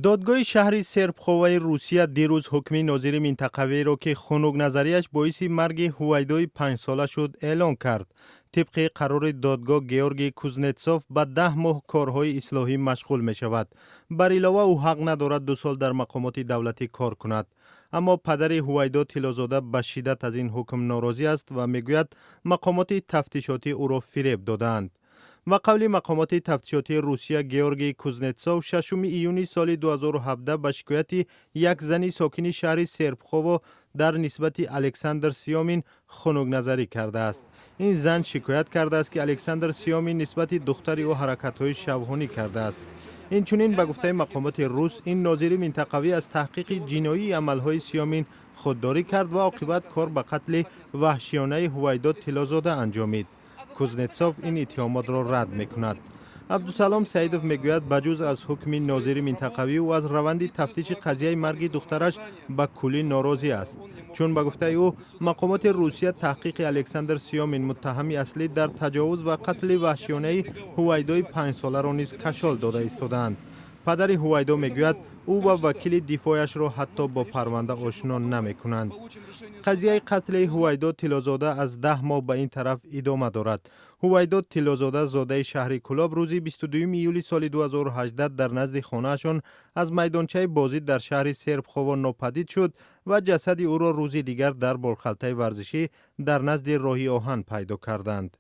Додгоҳи шаҳри Серпуховаи Русия дирӯз ҳукми нозири минтақавиро, ки хунукназарияш боиси марги Ҳувайдои 5-сола шуд, эълон кард. Тибқи қарори додгоҳ, Георгий Кузнетсов ба 10 моҳ корҳои ислоҳӣ машғул мешавад. Бар илова, ӯ ҳақ надорад 2 сол дар мақомоти давлатӣ кор кунад. Аммо падари Ҳувайдо Тиллозода ба шиддат аз ин ҳукм норозӣ аст ва мегӯяд, мақомоти тафтишотӣ ӯро фиреб додаанд. Ба қавли мақомоти тафтишотии Русия, Георгий Кузнетсов 6 июни соли 2017 ба шикояти як зани сокини шаҳри Серпухово дар нисбати Александр Сиёмин хунукназарӣ кардааст. Ин зан шикоят кардааст, ки Александр Сиёмин нисбати духтари ӯ ҳаракатҳои шавҳонӣ кардааст. Инчунин, ба гуфтаи мақомоти рус, ин нозири минтақавӣ аз таҳқиқи ҷиноии амалҳои Сиёмин худдорӣ кард ва оқибат кор ба қатли ваҳшиёнаи Ҳувайдо Тиллозода анҷомид. Кузнетсов ин иттиҳомотро рад мекунад. Абдусалом Саидов мегӯяд, ба ҷуз аз ҳукми нозири минтақавӣ, ӯ аз раванди тафтиши қазияи марги духтараш ба куллӣ норозӣ аст, чун, ба гуфтаи ӯ, мақомоти Русия таҳқиқи Александр Сиёмин, муттаҳами аслӣ дар таҷовуз ва қатли ваҳшиёнаи Ҳувайдои 5-соларо низ кашол дода истодаанд. Падари Ҳувайдо мегӯяд, ӯ ва вакили дифояшро ҳатто бо парванда ошно намекунанд. Қазияи қатли Ҳувайдо Тиллозода аз 10 моҳ ба ин тараф идома дорад. Ҳувайдо Тиллозода, зодаи шаҳри Кӯлоб, рӯзи 22 июли соли 2018 дар назди хонаашон аз майдончаи бозӣ дар шаҳри Серпухово нопадид шуд ва ҷасади ӯро рӯзи дигар дар болхалтаи варзишӣ дар назди роҳи оҳан пайдо карданд.